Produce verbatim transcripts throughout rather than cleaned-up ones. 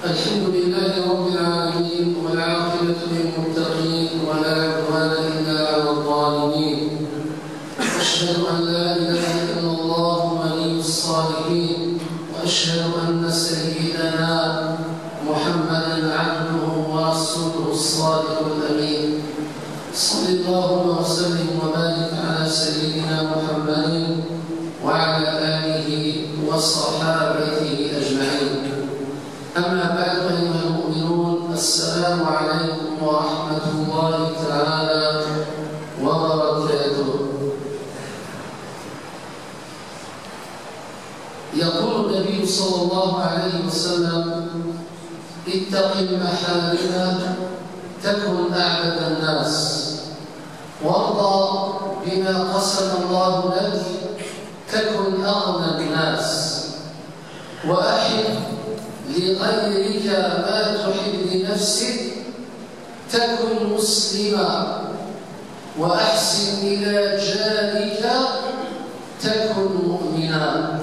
الحمد لله رب العالمين، والعاقبة للمتقين، ولا عدوان إلا على الظالمين. أشهد أن لا إله إلا الله ولي الصالحين، وأشهد أن سيدنا محمدا عبده ورسوله الصادق الأمين. صل اللهم وسلم وبارك على سيدنا محمد وعلى آله وصحابته أجمعين. أما بعد، أيها المؤمنون، السلام عليكم ورحمة الله تعالى وبركاته. يقول النبي صلى الله عليه وسلم: اتق المحارم تكن أعبد الناس، وارض بما قسم الله لك تكن أغنى الناس، وأحب لغيرك ما تحب لنفسك تكن مسلما، وأحسن إلى جارك تكن مؤمنا.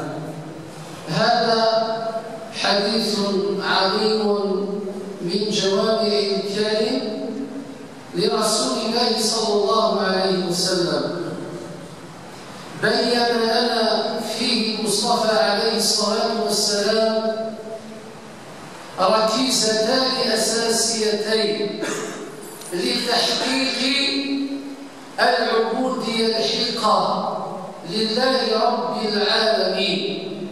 هذا حديث عظيم من جوامع الكلم لرسول الله صلى الله عليه وسلم، بين لنا فيه المصطفى عليه الصلاة والسلام ركيزتان أساسيتين لتحقيق العبودية الحقة لله رب العالمين،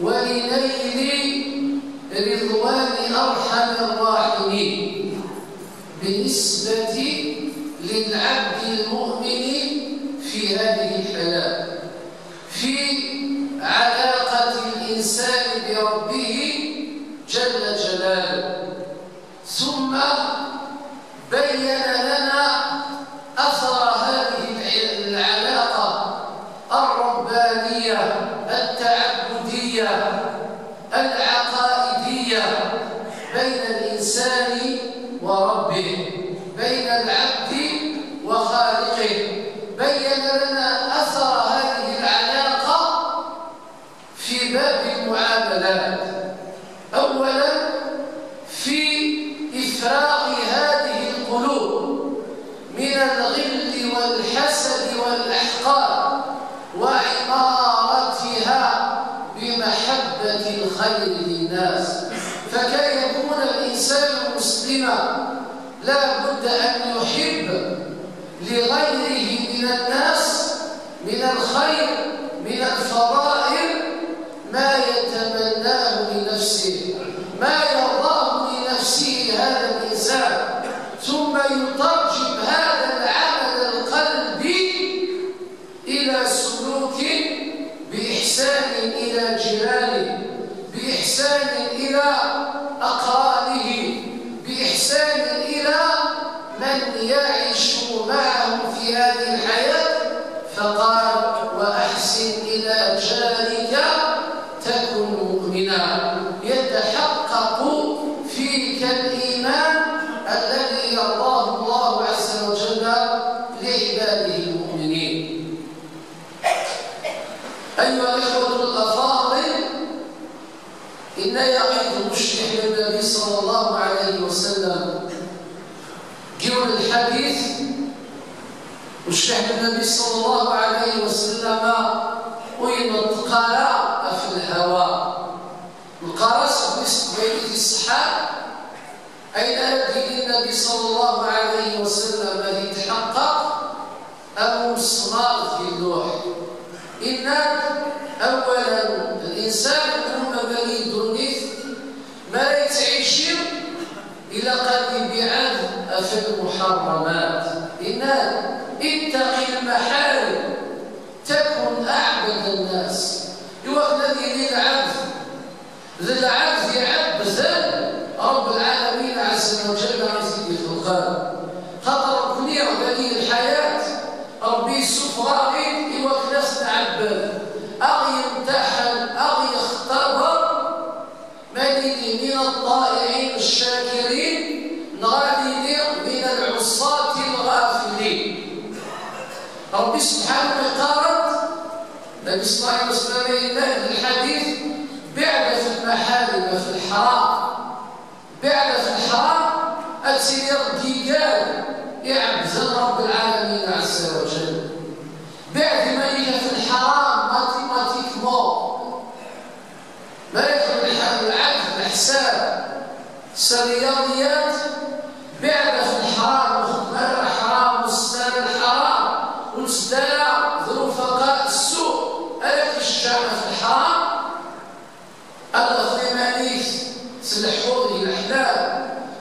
ولنيل رضوان أرحم الراحمين بالنسبة للعبد المؤمن في هذه الحياة، في علاقة الإنسان بربه جل جلاله. ثم بين لنا أثر هذه الع-، العلاقة الربانية التعبدية العقائدية بين الإنسان وربه، بين العبد وخالقه. بين لنا أثر هذه العلاقة في باب المعاملات. أولا، في إفراغ هذه القلوب من الغل والحسد والأحقاد، وعمارتها بمحبة الخير للناس. فكي يكون الإنسان مسلما، لا بد أن يحب لغيره من الناس، من الخير، من الفضائل، ما يتمناه لنفسه، ما يرضاه لنفسه هذا الإنسان، ثم يترجم هذا العمل القلبي إلى سلوك بإحسان إلى جيرانه، بإحسان إلى أقرانه، بإحسان إلى من يعيش معه في هذه الحياة. فقال: وأحسن إلى جارك تكن مؤمنا. يتحقق فيك الإيمان الذي يرضاه الله عز وجل لعباده المؤمنين. أيها الإخوة الأفاضل، إن يعيد مشرح النبي صلى الله عليه وسلم قول الحديث، مشرح النبي صلى الله عليه وسلم وين التقارا في الهوى. القرص بالنسبة للصحة، أين أدي النبي صلى الله عليه وسلم اللي يتحقق أم الصلاة في اللوح؟ إن أولا الإنسان كما بني دونيث ما لا يتعيش إلا قد يبيعد في المحرمات. إن اتق المحارم تكن أعبد الناس. إوا الذي للعبد ذ العبد يعبد رب العالمين عز وجل رزق الخلقان. خاطر ربي هو ولي الحياة، ربي يسوف راغب إوا كلاس نعبد، أغي يمتحن، أغي يختبر، ما ليلي من الطائعين الشاكرين، نغالي من العصاة الغافلين. ربي سبحانه وتعالى، النبي صلى الله عليه وسلم يقول في الحديث: بعد في المحارم في الحرام. Beɛd ɣef lḥaram, ad tiliḍ deg yiger iɛebbden Ṛebbi lɛalamin ɛezza wa jall. Beɛd iman-ik ɣef lḥaram, mathématiquement. Ma yexdem lḥal lɛebd leḥsab s rryaḍiyat, beɛd ɣef lḥaram, ur xeddem ara lḥaram, ur sel ara lḥaram, ur tteddu ara d rufaqa ssu ara k-iceggɛen ɣef lḥaram. Ad tafeḍ iman-ik tleḥḥuḍ deg leḥlal,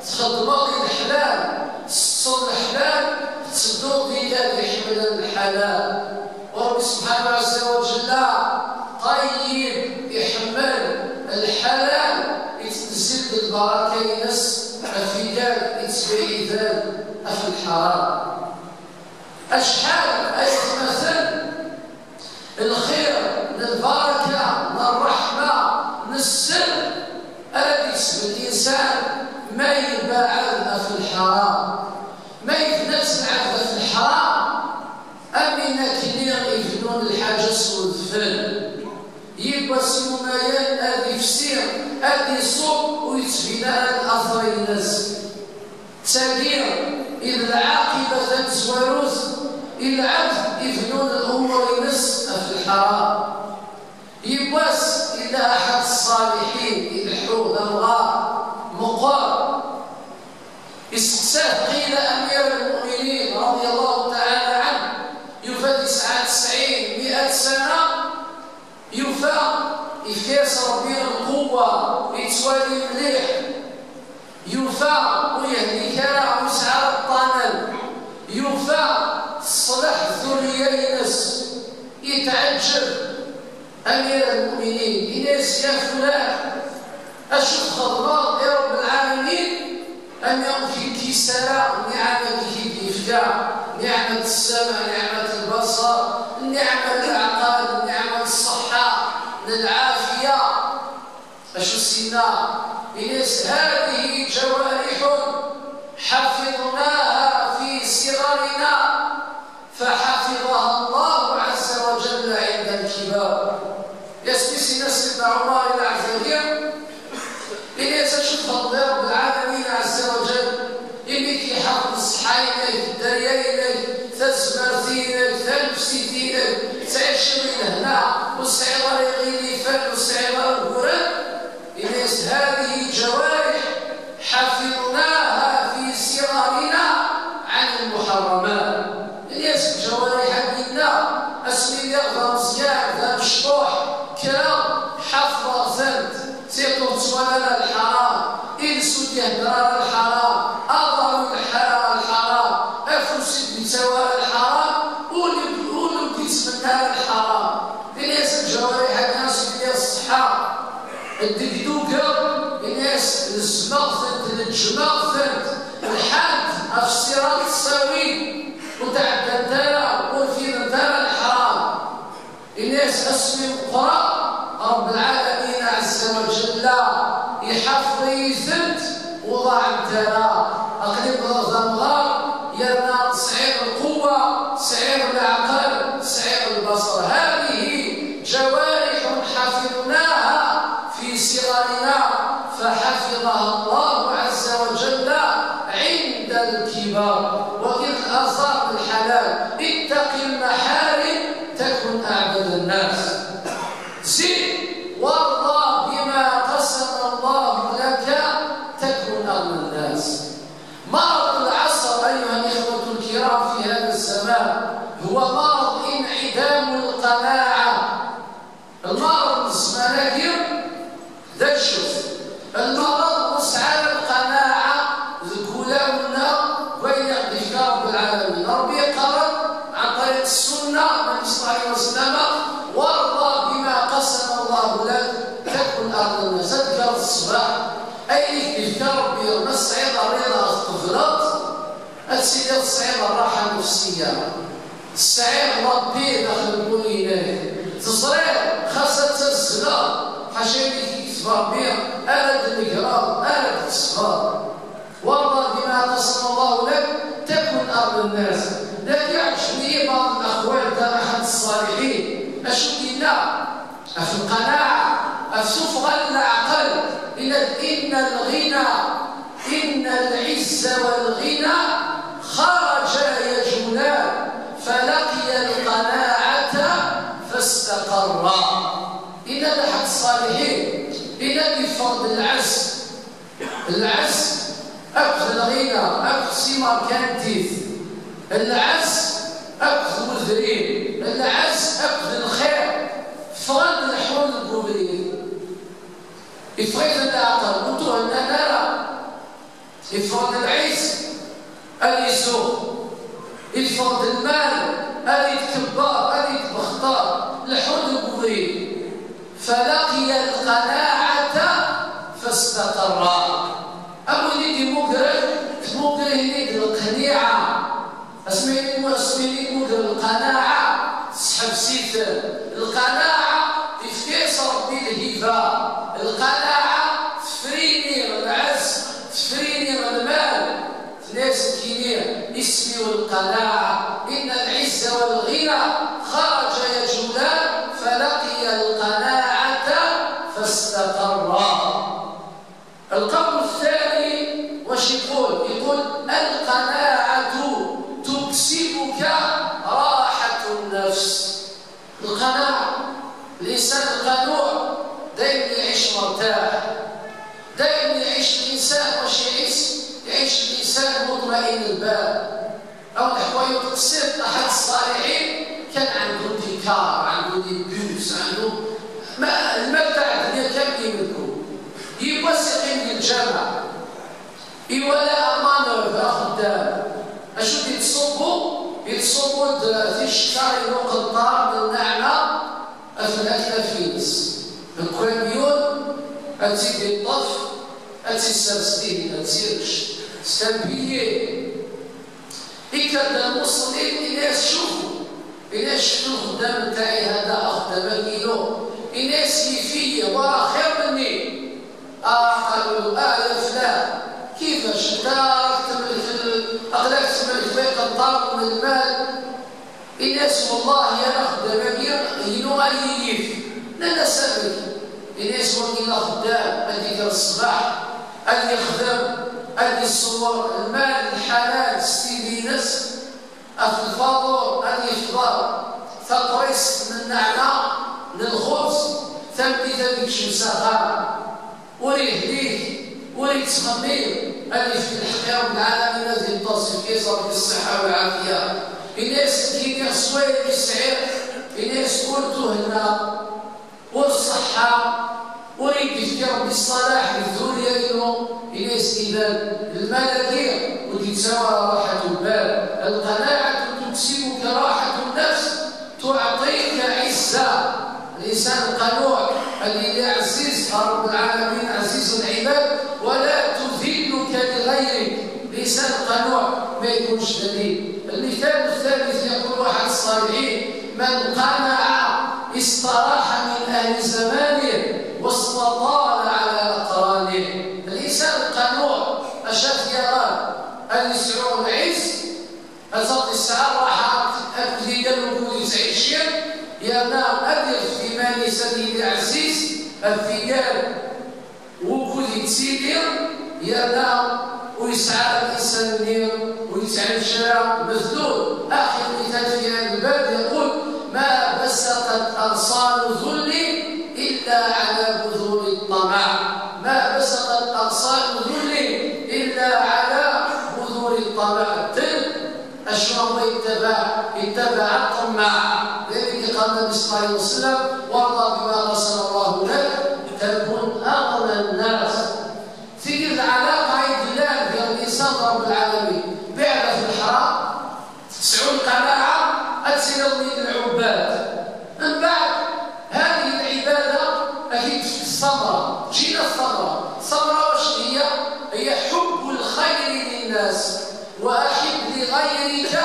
txeddmeḍ deg leḥlal, tsetteḍ leḥlal, tettedduḍ di yiger iḥemmlen lḥalal. U Ṛebbi subḥanahu ɛezza wa jalla ṭayyib, iḥemmel lḥalal, ittnezzil-d lbaraka-ines ɣef yiger ittbeɛden ɣef lḥaram. Acḥal ay atmaten lxir, n lbaraka, n ṛṛeḥma, n sser ara d-ikseb linsan ma yebɛed ɣef lḥaram. Ma yebna ttenɛad ɣef lḥaram, am win akken ibennun lḥaǧa s udfel. Yiwwas imumayen ad ifsi, ad iṣubb, ur yettbin ara later-ines. D tagi i d lɛaqiba tamezwarut i lɛebd ibennun lumuṛ-ines ɣef lḥaram. Yiwwas yella aḥad ṣṣaliḥin ileḥḥu d amɣar meqqer, isteqsa-t, qila: أمير المؤمنين رضي الله تعالى عنه, yufa-d yesɛa tesɛin, miat sana, yufa, yefka-yas Ṛebbi lquwwa, yettwali mliḥ, yufa ur yehlik ara, ur yesɛi ara ṭṭanel, yufa teṣleḥ ddurriya-ines, yetɛeǧǧeb. أمير المؤمنين, yenna-yas: يا فلان, acu txedmeḍ i Ṛebbi lɛalamin, am ur k-yekkis ara nniɛam-agi i k-id-yefka, nniɛma n ssama, nniɛma n lbaṣar, nniɛma n leɛqel, nniɛma n ṣṣeḥḥa, n lɛafiya? Acu s-yenna? Yenna-yas: هذه جوارح حفظناها في صغرنا فحفظها الله عز وجل عند الكبر. Yenna-yas: Sidna Ɛumar, yenna-yas: acu txedmeḍ i Ṛebbi lɛalamin ɛezza wa jall, imi k-iḥafeḍ ṣṣeḥḥa-inek, dderya-inek, tazmert-inek, tanefsit-inek, tettɛiceḍ i lehna, ur tesɛiḍ ara iɣilifan, ur tesɛiḍ ara uguren? Yenna-yas: هذه جوارح حفظناها في صغرنا عن المحرمات. Yenna-yas: lǧawariḥ-agi-nneɣ, asmi lliɣ d ameẓyan, d amecṭuḥ, kkreɣ ḥafḍeɣ-tent, tiṭ ur tettwali ara lḥaram, iles ur d-ihedder ara lḥaram, aḍar ur ileḥḥu ara ɣer lḥaram, afus ur d-yettawi ara lḥaram, ul ur d-yettmenni ara lḥaram. Yenna-yas: lǧawariḥ-agi, asmi lliɣ ṣṣeḥḥa, ddegdugeɣ, yenna-yas, lezzmeɣ-tent, leǧǧmeɣ-tent, lḥant ɣef ṣṣirat ssawin, ur tɛeddant ara, ur rfident ara lḥaram. Yenna-yas: asmi meqqreɣ, Ṛebb lɛalamin ɛezza wa jalla iḥafeḍ-iyi-tent, ur ḍaɛent ara. Aql-i wwḍeɣ d amɣar, yerna sɛiɣ lquwwa, sɛiɣ leɛqel, sɛiɣ lbaṣer. هذه جوارح حفظناها في صغرنا فحفظها الله عز وجل عند الكبر. Wagi d laẓar n lḥalal. اتق المحارم تكن أعبد الناس. زد وارض بما قسم الله لك تكن أغنى الناس. مرض العصر أيها الإخوة الكرام في هذا الزمان هو مرض انعدام القناعة. Lmerḍ n zzman-agi d acu? Lmerḍ ur nesɛi ara lqanaɛa deg wulawen-nneɣ deg wayen i ɣ-d-ifka Ṛebbi lɛalamin. Ṛebbi yeqqar-d ɛan ṭariq ssunna n Nnbi ṣella Llahu ɛalayhi wa sallam: وارض بما قسم الله لك تكن أغنى الناس. Ad d-tekkreḍ ṣṣbeḥ, ayen i k-d-ifka Ṛebbi, ma tesɛiḍ rriḍa tqebleḍ, ad tiliḍ tesɛiḍ rraḥa nnefṣiyya. Tesɛiḍ la paix daxel n wul-inek. Teẓriḍ xas ad tazzleḍ, ḥaca i k-yekteb Ṛebbi, ara d-tnegreḍ, ara d-tesbeṛ. وارض بما قسم الله لك تكن أغنى الناس. Dagi ɛeǧben-iyi baɛḍ lexwal, d aḥad ṣṣaliḥin, acu d-yenna ɣef lqanaɛa, ɣef tuffɣa n leɛqel, yenna-d: إن الغنى إن العز والغنى خرجا يجولان، فلقيا القناعة فاستقرا. Yenna-d Ḥedd Ṣṣaliḥin, yenna-d yeffeɣ-d lɛezz. Lɛezz akked lɣina, akked timerkantit. Lɛezz akked wedrim. Lɛezz akked lxir. Ffɣen-d leḥḥun deg ubrid. Iffeɣ-iten leɛqel, ur tuhennan ara. Iffeɣ-d lɛezz, ad isuɣ. Iffeɣ-d lmal, ad itkebber, ad itbexter. Leḥḥun deg ubrid. فلقيا القناعة فاستقرا. Am win i d-immugren, tmugger-it-id lqniɛa. Asmi, asmi i yemmugger lqanaɛa, tesḥebs-it. Lqanaɛa, ifka-yas Ṛebbi lhiba. Lqanaɛa, tefrini lɛezz, tefrini lmal. Tenna-yas nekkini, isem-iw lqanaɛa. إن العز والغنى خرجا يجولان، فلقيا القناعة فاستقرا. القول الثاني واش يقول؟ يقول: القناعة تكسبك راحة النفس. القناعة، الإنسان القنوع دايما يعيش مرتاح، دايما يعيش الإنسان واش يعيش؟ يعيش الإنسان مطمئن البال. أو الحوايج تقصير أحد الصالحين كان عنده دي كار، عنده دي بوس، عنده ما، المال تاع الدنيا كامل يملكه. يبغى يقيم الجامع. Iwala amanœuvre axeddam. Acu d-yettṣubbu? Yettṣubbu-d ticekkarin uqenṭar n nneɛma af-, af-, af-ines. Deg wamyun, ad tt-id-iṭṭef, ad tt-issers dihin, ad tt-irec. C'est un billet. Ikker-d lmuṣelli, ini-as: "Cufu, ini-as, cfet lxeddam ntaɛi hada, axeddam-agi-inu." Ini-as: "Yif-iyi, wara xir minni." Ah, qalu له: "Ah, ya flan, kifac nta rak temlek l-, aql-ak temlek iqenṭaren n lmal?" Ini-as: "Wellah, ya axeddam-agi inu ay yif." Nnan-as: "Amek?" Ini-as: "Wagi d axeddam, ad ikker ṣṣbeḥ, ad yexdem, ad iṣewwer lmal lḥalal s tidi-ines, af lfaḍur ad yefḍer taqrist n nneɛma n lxubz, tameddit ad ikcem s axxam." Ur yehlik, ur yettxemmim, ad yefk lḥeqq i Ṛebbi lɛalamin, ad yeṭṭes, yefk-as Ṛebbi ṣṣeḥḥa u lɛafiya. Ini-as: "Nekkini s wayen i sɛiɣ." Ini-as: "Ur tuhenna, ur ṣṣeḥḥa, ur yi-d-yefki Ṛebbi ṣṣalaḥ di ddunya-inu." Ini-as: "Idan, lmal-agi ur d-yettawi ara ṛaḥat n lbal." القناعة تكسبك راحة النفس. تعطيك عزة. الإنسان القنوع الذي يعزز رب العالمين عزيز العباد، ولا تذلك لغيرك. الإنسان القنوع ما يكونش ذليل. المثال الثالث، يقول واحد الصالحين: "من قنع استراح من أهل زمانه واستطال على أقرانه". الإنسان القنوع، أشاف يراه أن يسعو العز، Ad tesɛa ṛṛaḥa akked yidal ukud yettɛici, yerna ad iɣef iman-is ad yili ɛziz ɣef yidal wukud yettili, yerna ur yesɛi ara lisan-nni, ur yettɛic ara, mefdud. Axir مثال في هذا الباب يقول: "ما بسقت أغصان ذل إلا على بذور الطمع". ما بسقت أغصان ذل إلا على بذور الطمع. الذل أشرب يتبع، يتبع الطماع. ذلك قال النبي صلى الله عليه وسلم: "وارضى بما قسم الله لك تكن أغنى الناس". Tigi d lɛalaqa i yellan gar linsan d Ṛebbi lɛalamin. Beɛdet lḥaṛam, tesɛu lqanaɛa, ad tiliḍ min lɛubbad. Mbeɛd, هذه العبادة أكيد في الثمرة. جينا الثمرة. الثمرة واش هي؟ هي حب الخير للناس. "وأحب لغيرك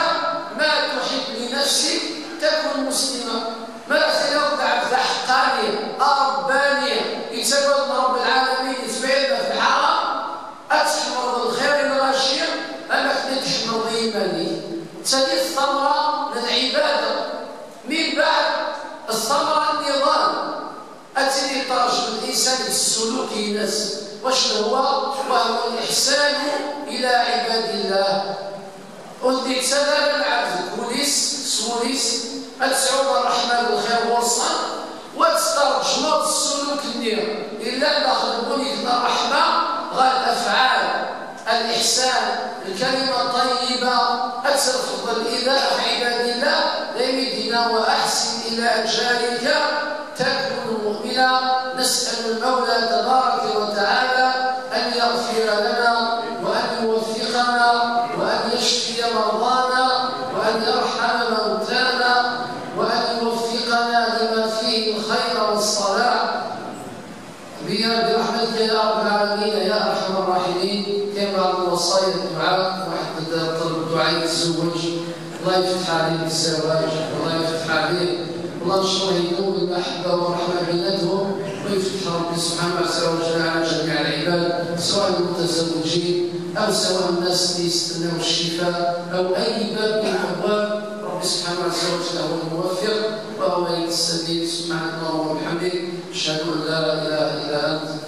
ما تحب لنفسك تكن مسلما". Ma ara tiliḍ d lɛebd aḥeqqani, aṛebbani, yettagad Ṛebbi lɛalamin, yettbeɛɛid ɣef lḥaṛam, ad tḥemmleḍ lxir i lɣaci, am akken i tḥemmleḍ i yiman-ik. D tagi ttamra n lɛibada. Min baɛd, ttamra nniḍen, ad tili terjem linsan deg ssuluk-ines. واش هو؟ وهو الإحسان إلى عباد الله. Ur d-yettas ara lɛebd deg wul-is, s wul-is, ad tesɛuḍ ṛṛeḥma d lxir ɣur-sen, u ad tettṛeǧmeḍ ssuluk-nni yellan daxel n wunnig n ṛṛeḥma ɣer lafɛal, الإحسان, lkalima ṭṭayyiba, ad terfeḍ الإيذاء في عباد الله, daymi d-yenna: وأحسن إلى جارك تكن مؤمنا. نسأل المولى تبارك وتعالى أن يغفر لنا وأن يوفقنا وأن يشفي مرضانا وأن يرحم موتانا وأن يوفقنا لما فيه الخير والصلاح. برحمتك يا رب العالمين يا أرحم الراحمين. كاين بعض الوصايا الدعاء، واحد طلب الدعاء يتزوج، الله يفتح عليه بالزواج، الله يفتح عليه، والله إن شاء الله يدوم المحبة والرحمة بيناتهم، ويفتح ربي سبحانه عز وجل على جميع العباد، سواء المتزوجين أو سواء الناس اللي يستناو الشفاء أو أي باب من الأبواب. ربي سبحانه عز وجل هو الموفق وهو يهدي السبيل. سبحانك اللهم وبحمدك، أشهد أن لا إله إلا أنت.